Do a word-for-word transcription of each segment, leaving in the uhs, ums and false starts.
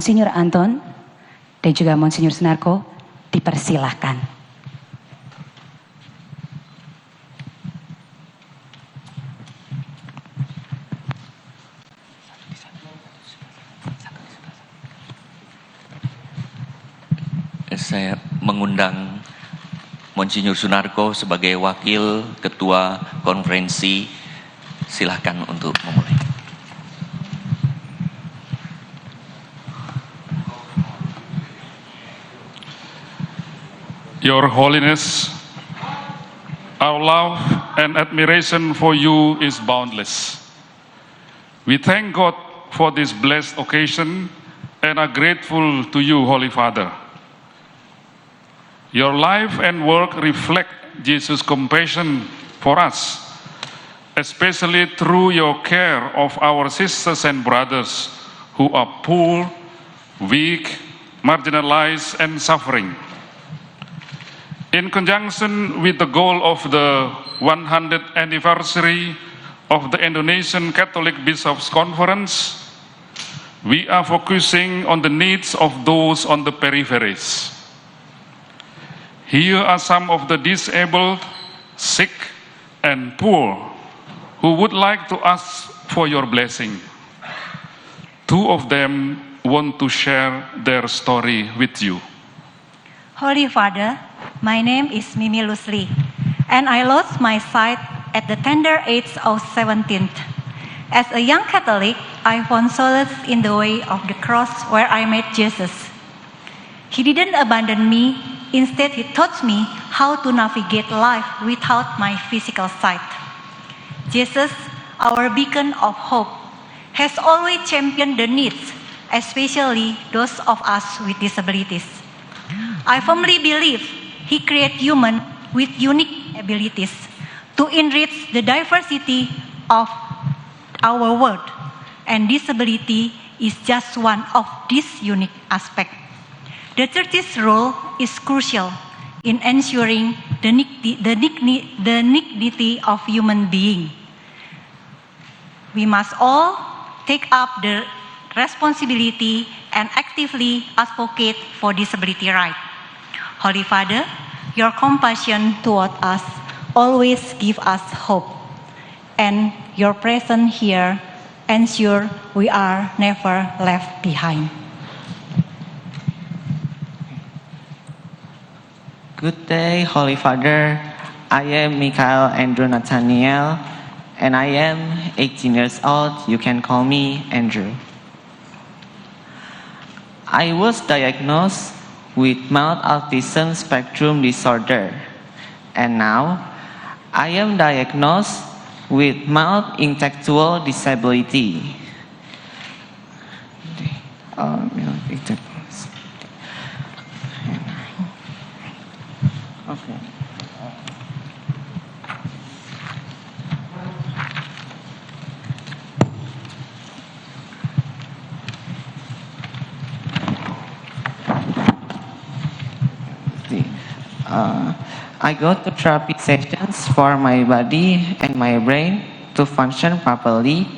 Monsinyur Anton dan juga Monsinyur Sunarko, dipersilahkan. Saya mengundang Monsinyur Sunarko sebagai Wakil Ketua Konferensi, silahkan untuk memulai. Your Holiness, our love and admiration for you is boundless. We thank God for this blessed occasion and are grateful to you, Holy Father. Your life and work reflect Jesus' compassion for us, especially through your care of our sisters and brothers who are poor, weak, marginalized, and suffering. In conjunction with the goal of the one hundredth anniversary of the Indonesian Catholic Bishops' Conference, we are focusing on the needs of those on the peripheries. Here are some of the disabled, sick, and poor who would like to ask for your blessing. Two of them want to share their story with you. Holy Father, my name is Mimi Lusli, and I lost my sight at the tender age of seventeen. As a young Catholic, I found solace in the way of the cross where I met Jesus. He didn't abandon me, instead he taught me how to navigate life without my physical sight. Jesus, our beacon of hope, has always championed the needs, especially those of us with disabilities. I firmly believe he created human with unique abilities to enrich the diversity of our world, and disability is just one of these unique aspects. The Church's role is crucial in ensuring the, digni- the, digni- the dignity of human being. We must all take up the responsibility and actively advocate for disability rights. Holy Father, your compassion toward us always give us hope, and your presence here ensure we are never left behind. Good day, Holy Father. I am Michael Andrew Nathaniel, and I am eighteen years old. You can call me Andrew. I was diagnosed with mild autism spectrum disorder, and now I am diagnosed with mild intellectual disability. Oh, mild intellectual disability. Okay. Uh, I go to therapy sessions for my body and my brain to function properly.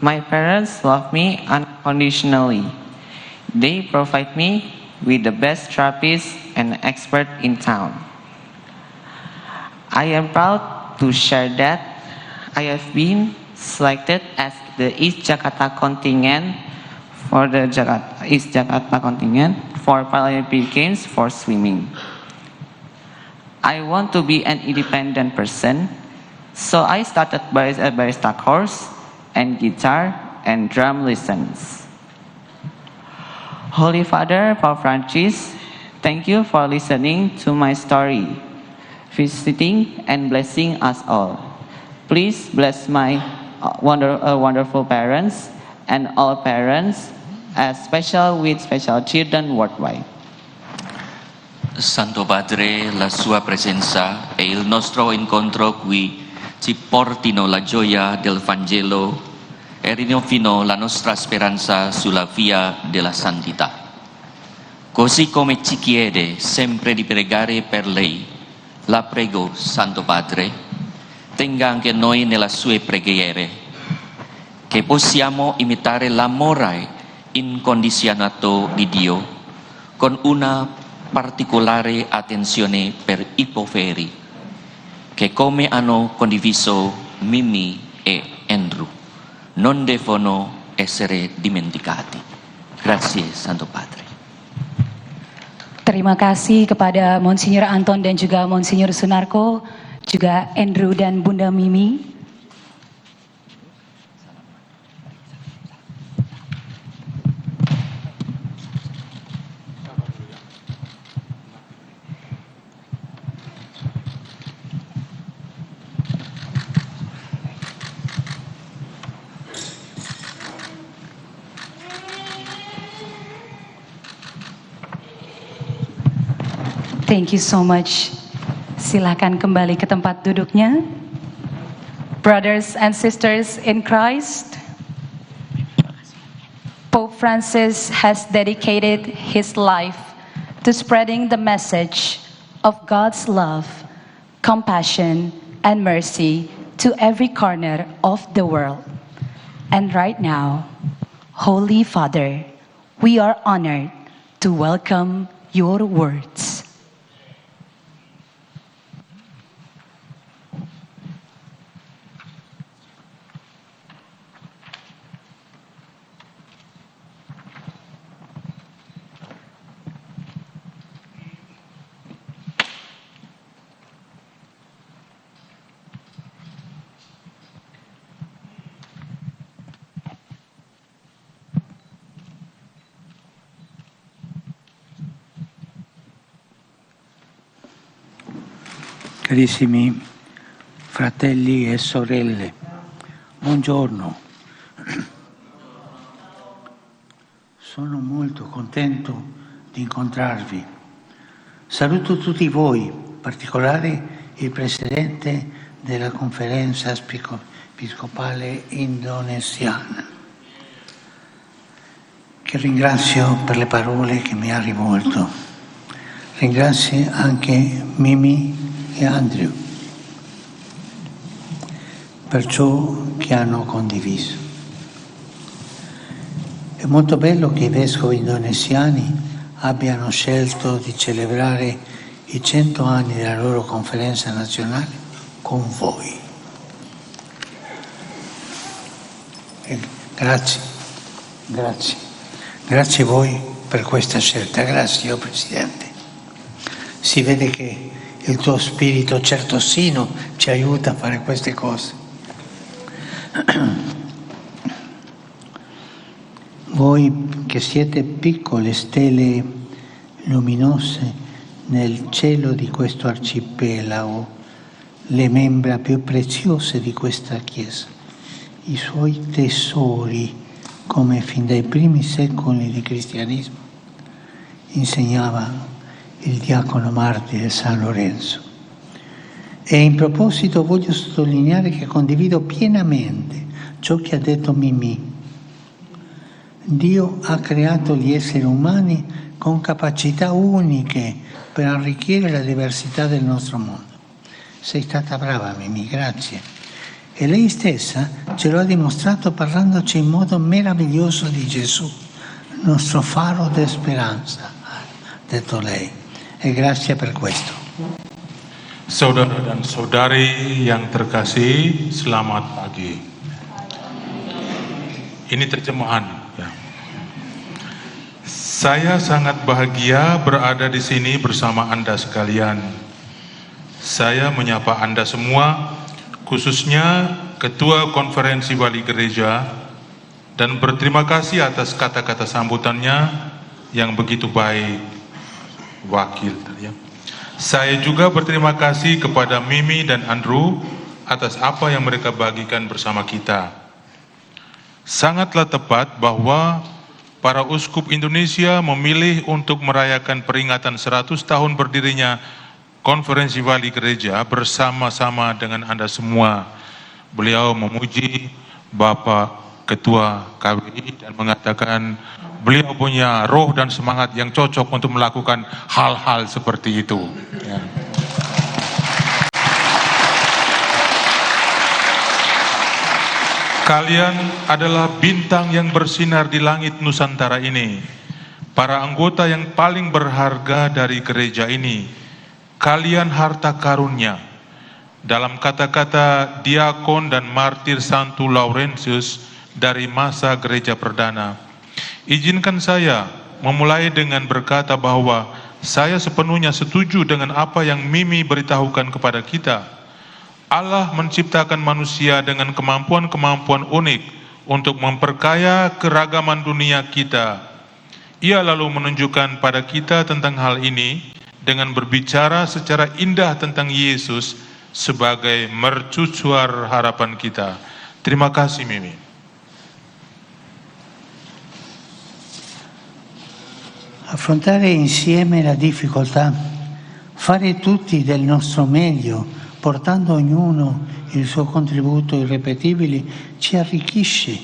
My parents love me unconditionally. They provide me with the best therapist and expert in town. I am proud to share that I have been selected as the East Jakarta contingent for the Jakarta, East Jakarta contingent for Paralympic Games for swimming. I want to be an independent person, so I started bar-, a barista course and guitar and drum lessons. Holy Father, Pope Francis, thank you for listening to my story, visiting and blessing us all. Please bless my, uh, wonder-, uh, wonderful parents and all parents, especially with special children worldwide. Santo Padre, la sua presenza e il nostro incontro qui ci portino la gioia del Vangelo e rinnovino la nostra speranza sulla via della santità. Così come ci chiede sempre di pregare per lei, la prego, Santo Padre, tenga anche noi nelle sue preghiere, che possiamo imitare l'amore, In condizione atto di Dio, con una particolare attenzione per i poveri, che come hanno condiviso Mimì e Andrew, non devono essere dimenticati. Grazie, Santo Padre. Terima kasih kepada Monsinyur Anton dan juga Monsinyur Sunarko, juga Andrew dan Bunda Mimi. Thank you so much. Silakan kembali ke tempat duduknya. Brothers and sisters in Christ, Pope Francis has dedicated his life to spreading the message of God's love, compassion, and mercy to every corner of the world. And right now, Holy Father, we are honored to welcome your words. Carissimi fratelli e sorelle, buongiorno. Sono molto contento di incontrarvi. Saluto tutti voi, in particolare il presidente della conferenza episco-, episcopale indonesiana, che ringrazio per le parole che mi ha rivolto. Ringrazio anche Mimi e Andrew per ciò che hanno condiviso. È molto bello che i vescovi indonesiani abbiano scelto di celebrare i cento anni della loro conferenza nazionale con voi. Eh, grazie, grazie. Grazie a voi per questa scelta. Grazie, signor Presidente. Si vede che il tuo spirito certosino ci aiuta a fare queste cose. Voi che siete piccole stelle luminose nel cielo di questo arcipelago, le membra più preziose di questa Chiesa, i suoi tesori, come fin dai primi secoli di cristianesimo insegnava il diacono martire San Lorenzo. E in proposito voglio sottolineare che condivido pienamente ciò che ha detto Mimì. Dio ha creato gli esseri umani con capacità uniche per arricchire la diversità del nostro mondo. Sei stata brava, Mimì, grazie. E lei stessa ce lo ha dimostrato parlandoci in modo meraviglioso di Gesù, nostro faro de speranza, ha detto lei. E grazie per questo. Saudara dan saudari yang terkasih, selamat pagi. Ini terjemahan, ya. Saya sangat bahagia berada di sini bersama Anda sekalian. Saya menyapa Anda semua, khususnya Ketua Konferensi Wali Gereja, dan berterima kasih atas kata-kata sambutannya yang begitu baik, Wakil, ya. Saya juga berterima kasih kepada Mimi dan Andrew atas apa yang mereka bagikan bersama kita. Sangatlah tepat bahwa para uskup Indonesia memilih untuk merayakan peringatan seratus tahun berdirinya Konferensi Wali Gereja bersama-sama dengan Anda semua. Beliau memuji Bapak Ketua K W I dan mengatakan beliau punya roh dan semangat yang cocok untuk melakukan hal-hal seperti itu. Ya. Kalian adalah bintang yang bersinar di langit Nusantara ini, para anggota yang paling berharga dari gereja ini. Kalian harta karunnya. Dalam kata-kata diakon dan martir Santo Laurentius dari masa gereja perdana, izinkan saya memulai dengan berkata bahwa saya sepenuhnya setuju dengan apa yang Mimi beritahukan kepada kita. Allah menciptakan manusia dengan kemampuan-kemampuan unik untuk memperkaya keragaman dunia kita. Ia lalu menunjukkan pada kita tentang hal ini dengan berbicara secara indah tentang Yesus sebagai mercusuar harapan kita. Terima kasih, Mimi. Affrontare insieme la difficoltà, fare tutti del nostro meglio, portando ognuno il suo contributo irripetibile, ci arricchisce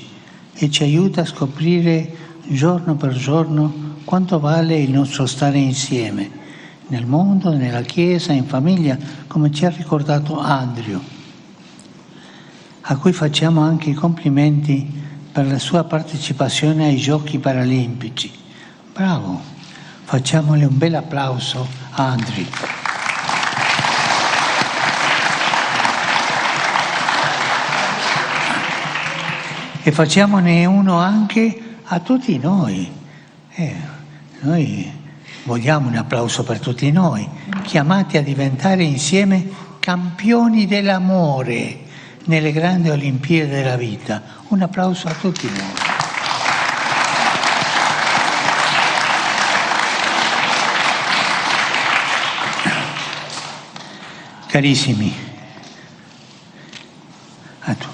e ci aiuta a scoprire giorno per giorno quanto vale il nostro stare insieme, nel mondo, nella Chiesa, in famiglia, come ci ha ricordato Andrew, a cui facciamo anche i complimenti per la sua partecipazione ai Giochi Paralimpici. Bravo! Facciamole un bel applauso a Andrew. E facciamone uno anche a tutti noi. Eh, noi vogliamo un applauso per tutti noi, chiamati a diventare insieme campioni dell'amore nelle grandi Olimpiadi della vita. Un applauso a tutti noi. Carissimi, atu.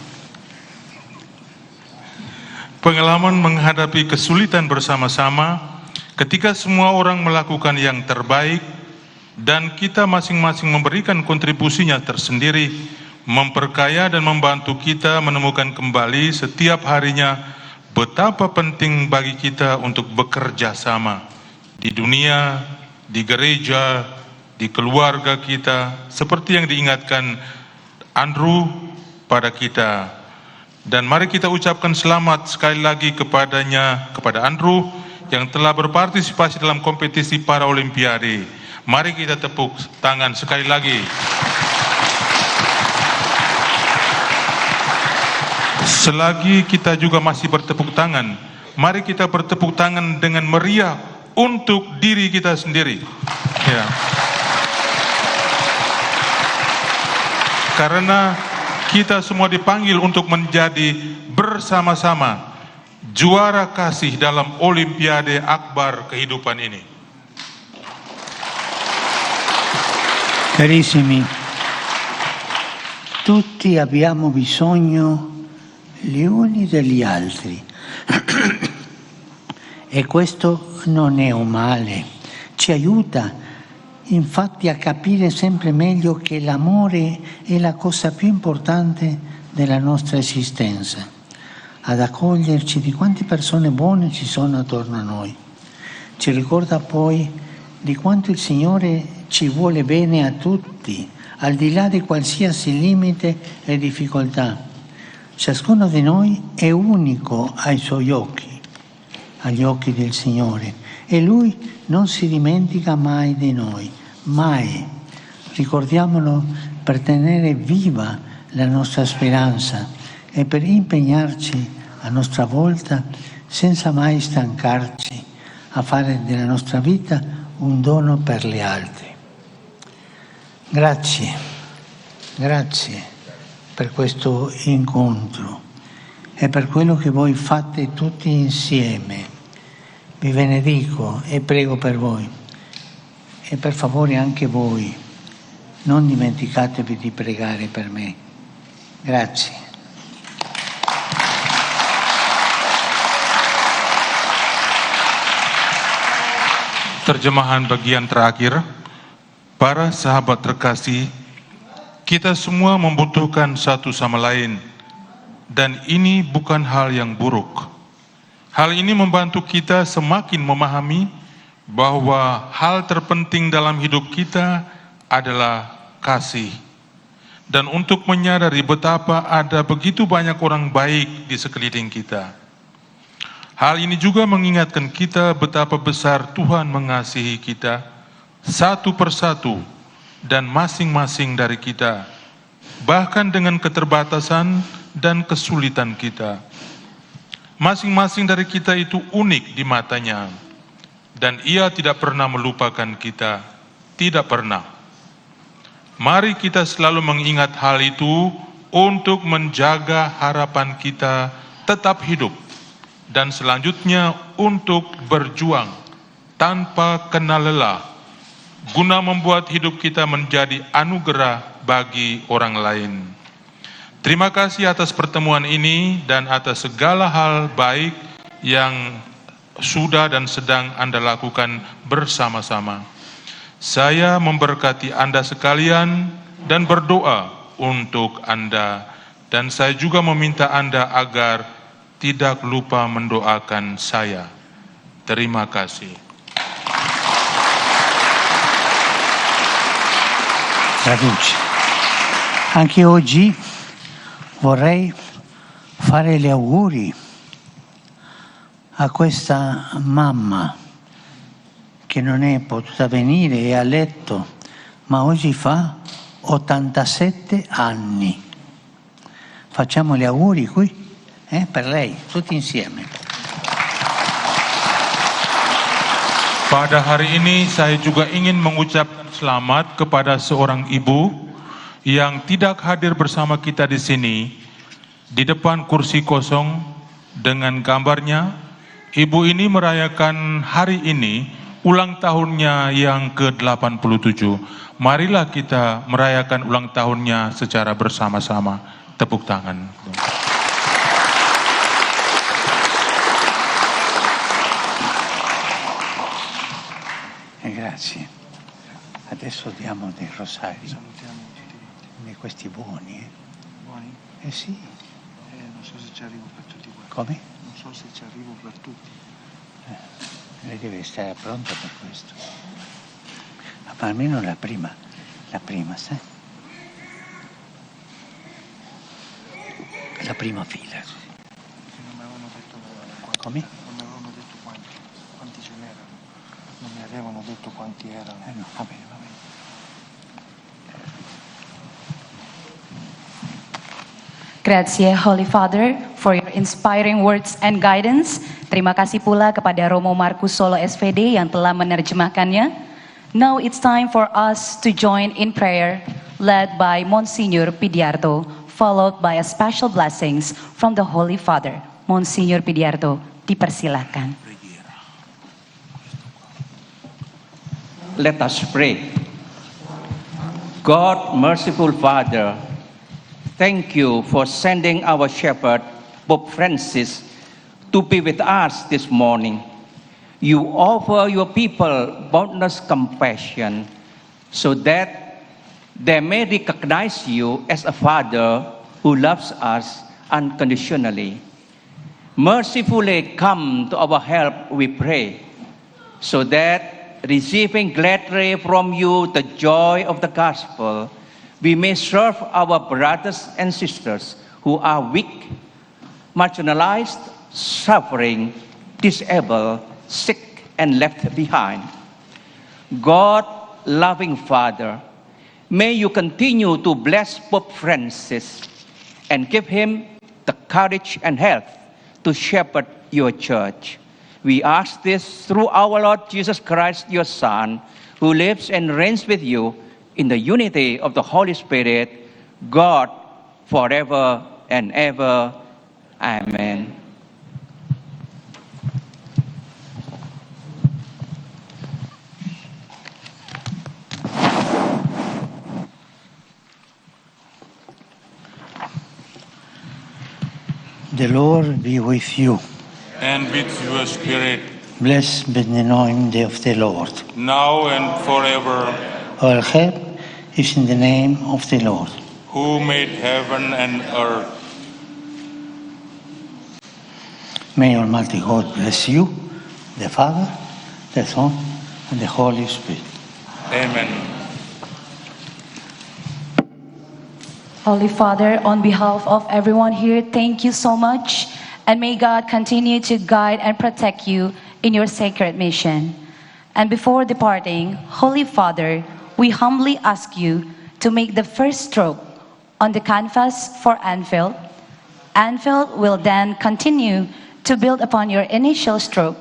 Pengalaman menghadapi kesulitan bersama-sama, ketika semua orang melakukan yang terbaik dan kita masing-masing memberikan kontribusinya tersendiri, memperkaya dan membantu kita menemukan kembali setiap harinya betapa penting bagi kita untuk bekerja sama di dunia, di gereja, di keluarga kita, seperti yang diingatkan Andrew pada kita. Dan mari kita ucapkan selamat sekali lagi kepadanya, kepada Andrew yang telah berpartisipasi dalam kompetisi Paraolimpiade. Mari kita tepuk tangan sekali lagi. Selagi kita juga masih bertepuk tangan, mari kita bertepuk tangan dengan meriah untuk diri kita sendiri. Ya. Karena kita semua dipanggil untuk menjadi bersama-sama juara kasih dalam Olimpiade Akbar kehidupan ini. Carissimi, tutti abbiamo bisogno gli uni degli altri. E questo non è un male, ci aiuta infatti a capire sempre meglio che l'amore è la cosa più importante della nostra esistenza, ad accorgerci di quante persone buone ci sono attorno a noi. Ci ricorda poi di quanto il Signore ci vuole bene a tutti, al di là di qualsiasi limite e difficoltà. Ciascuno di noi è unico ai suoi occhi, agli occhi del Signore, e Lui non si dimentica mai di noi, mai. Ricordiamolo per tenere viva la nostra speranza e per impegnarci a nostra volta, senza mai stancarci, a fare della nostra vita un dono per gli altri. Grazie, grazie per questo incontro e per quello che voi fate tutti insieme. Vi benedico e prego per voi. E per favore anche voi, non dimenticatevi di pregare per me. Grazie. Terjemahan bagian terakhir. Para sahabat terkasih, kita semua membutuhkan satu sama lain, dan ini bukan hal yang buruk. Hal ini membantu kita semakin memahami bahwa hal terpenting dalam hidup kita adalah kasih. dan untuk menyadari betapa ada begitu banyak orang baik di sekeliling kita. Hal ini juga mengingatkan kita betapa besar Tuhan mengasihi kita satu persatu dan masing-masing dari kita, bahkan dengan keterbatasan dan kesulitan kita. Masing-masing dari kita itu unik di mata-Nya, dan Ia tidak pernah melupakan kita, tidak pernah. Mari kita selalu mengingat hal itu untuk menjaga harapan kita tetap hidup, dan selanjutnya untuk berjuang tanpa kenal lelah, guna membuat hidup kita menjadi anugerah bagi orang lain. Terima kasih atas pertemuan ini dan atas segala hal baik yang sudah dan sedang Anda lakukan bersama-sama. Saya memberkati Anda sekalian dan berdoa untuk Anda, dan saya juga meminta Anda agar tidak lupa mendoakan saya. Terima kasih. Traduce. Anche oggi vorrei fare gli auguri a questa mamma che non è potuta venire, è a letto, ma oggi fa ottantasette anni. Facciamo gli auguri qui, eh, per lei, tutti insieme. Pada hari ini saya juga ingin mengucapkan selamat kepada seorang ibu yang tidak hadir bersama kita di sini, di depan kursi kosong dengan gambarnya. Ibu ini merayakan hari ini ulang tahunnya yang kedelapan puluh tujuh. Marilah kita merayakan ulang tahunnya secara bersama-sama. Tepuk tangan. Eh, grazie. Adesso diamo dei rosari. Salutiamo tutti quanti. Di questi buoni, eh. Buoni? Eh sì. Eh, non so se ci arrivo per tutti quanti. Come? Non so se ci arrivo per tutti. Eh, lei deve stare pronta per questo. Ma almeno la prima, la prima, sai? La prima fila, sì. Sì, non mi avevano detto quanti. Come? Non mi avevano detto quanti, quanti ce n'erano. Non mi avevano detto quanti erano. Eh no, va bene, va bene. Grazie, Holy Father, for your inspiring words and guidance. Terima kasih pula kepada Romo Markus Solo S P D yang telah menerjemahkannya. Now it's time for us to join in prayer, led by Monsignor Pidiarto, followed by a special blessings from the Holy Father. Monsignor Pidiarto, dipersilakan. Let us pray. God, merciful Father, thank you for sending our shepherd, Pope Francis, to be with us this morning. You offer your people boundless compassion so that they may recognize you as a Father who loves us unconditionally. Mercifully come to our help, we pray, so that, receiving gladly from you the joy of the gospel, we may serve our brothers and sisters who are weak, marginalized, suffering, disabled, sick, and left behind. God, loving Father, may you continue to bless Pope Francis and give him the courage and health to shepherd your church. We ask this through our Lord Jesus Christ, your Son, who lives and reigns with you in the unity of the Holy Spirit, God, forever and ever. Amen. The Lord be with you. And with your spirit. Blessed be the name of the Lord. Now and forever. Our help is in the name of the Lord. Who made heaven and earth. May Almighty God bless you, the Father, the Son, and the Holy Spirit. Amen. Holy Father, on behalf of everyone here, thank you so much, and may God continue to guide and protect you in your sacred mission. And before departing, Holy Father, we humbly ask you to make the first stroke on the canvas for Anfield. Anfield will then continue to build upon your initial stroke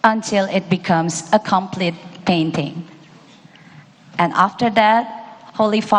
until it becomes a complete painting. And after that, Holy Father,